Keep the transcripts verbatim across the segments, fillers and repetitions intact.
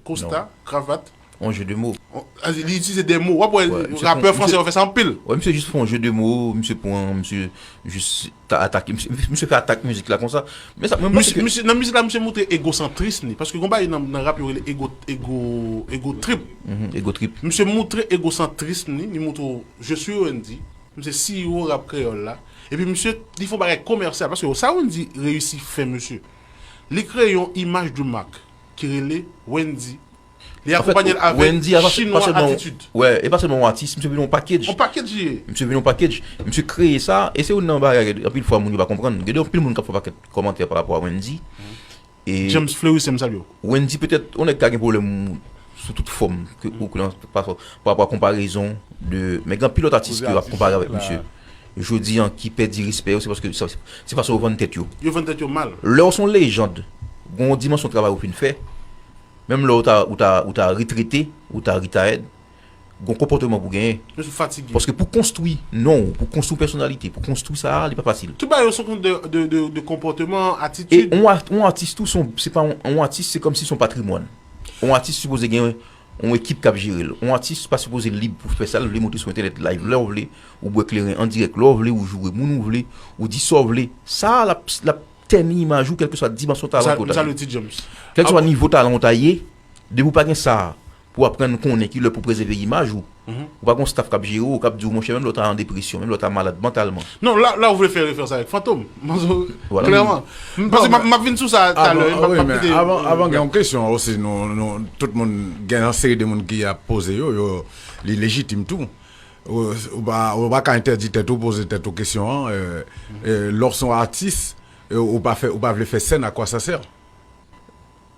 Kosta, kravat. On jeu de mots. Li itilize de mo. W ap wè rapè fransè yo fè sa anpil. Wè, misye jis fè on jeu de mots, misye pran, misye jis atake, misye fè atak mizik la konsa. Men sa, mwen panse ke nan mizik la, misye montre egosantrism li. Paske gon bagay nan rap yo rele ego, ego, ego trip. Ego trip. Misye montre egosantrism li, li montre je suis Wendy. Misye C E O rap kreyòl la. Epi misye, li fè on bagay komèsyal. Paske sa Wendy reyisi fè, mesye. Li kreye yon imaj de mak ki rele Wendy. Li akonpanye l avèk Chinwa Attitude. Wè, e pa sèlman yon atis, misye vin yon package. Yon package li ye. Misye vin yon package. Misye kreye sa, e se youn nan bagay anpil fwa moun yo pa konprann. Gen anpil moun k ap fè pakèt kòmantè pa rapò a Wendy. James Fleury, se m salye w. Wendy, petèt, yon nèg ka gen pwoblèm sou tout fòm, ke ou pa rapò a konparezon de, men gen anpil lòt atis ke yo ap konpare avèk misye. Jodi an ki pèdi respè yo, se paske se fason yo vann tèt yo. Yo vann tèt yo mal. Lè w se yon lejand, gen yon dimansyon travay ou fin fè, menm lè ou ta ou ta ou ta retrete, ou ta retired, gon konpòteman pou genyen. Yo sou fatige. Paske pou konstwi non, pou konstwi pèsonalite, pou konstwi sa, li pa fasil. Tout bagay yo se de, de, de, de konpòteman, E atitid. yon a- yon atis tou, se yon- se pa yon- yon atis, se kòmsi se yon patrimwàn. Yon atis sipoze gen yon ekip k ap jere l. Yon atis pa sipoze lib pou fè sa l vle, monte sou entènèt live lè w vle, ou bwè kleren an dirèk lè w vle, ou joure moun ou vle, ou di sa w vle. Sa l ap l ap tèni imaj ou kèlkeswa dimansyon talan ke w ta Salye ye. ti James. Kèlkeswa nivo talan w ta ye, depi w pa gen sa pou aprann konnen ki lè pou prezève imaj ou. Ou pa gen yon staff k ap jere w, k ap di w monchè, menm lè w ta an depresyon, menm lè w ta malad mantalman. Non, la, la ou vle fè referans avèk Fantom. Manzo, Voilà. Klèman. Paske m ap- m ap vin sou sa talè. M ap- m ap kite- Avan gen yon kesyon osi, nou, nou, tout moun gen yon seri de moun ki ap poze yo, yo li lejitim tou. Ou, ou pa, ou pa ka entèdi tèt ou poze tèt ou kesyon an. Euh, euh, lè w se yon atis, euh, ou pa fè, ou pa vle fè sèn, à quoi ça sert?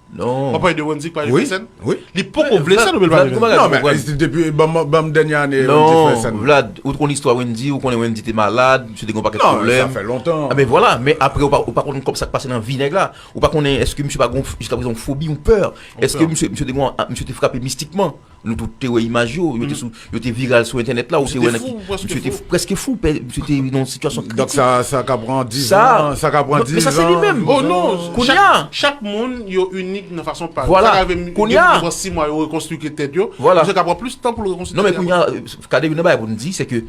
Non. W ap pale de Wendy k pale Wi, fè sèn. wi. Li poko vle sèn oubyen l pa vle fè sèn? Non, men depi ban m dènyè ane Wendy fè Non, sèn. Vlad, ou t konn istwa Wendy, ou konnen Wendy te malad, misye te gen yon pakèt Non, sa pwoblèm. Fè lontan. Ah, men vwala, men apre ou pa, ou pa konn kòman sa k pase nan vi nèg la. Ou pa konnen èske misye pa gen jiska prezan yon fobi, yon pè. Èske misye, misye te gen, misye te frape mistikman. Nou tout te wè imaj yo, yo te sou, yo te viral sou entènèt la, ou te wè nèg ki, misye te prèske fou, misye te nan yon sitiyasyon kritik. Donk sa, sa ka pran diz an, sa ka pran diz an. Men sa se li menm. Oh non, Kounye a. Chak moun yo inik nan fason pa yo. Vwala. Sa ka rive Kounye a. Pran sis mwa yo rekonstwi tèt yo. Vwala. Misye ka pran plis tan pou l rekonstwi. Non, men kounye a, kade youn nan bagay pou n di, se ke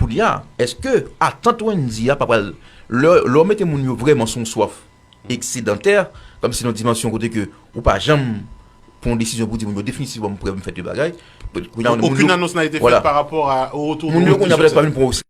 kounye a, èske atant Wendy a pa pral, lè, lè w mete moun yo vrèman sou yon swaf eksedantè, kòmsi nan dimansyon kote ke ou pa janm pran yon desizyon pou di moun yo definitivman m prè m fè de bagay. Kounye a, Okenn anons n a ete fèt pa rapò a o retou de Wendy sou sèn.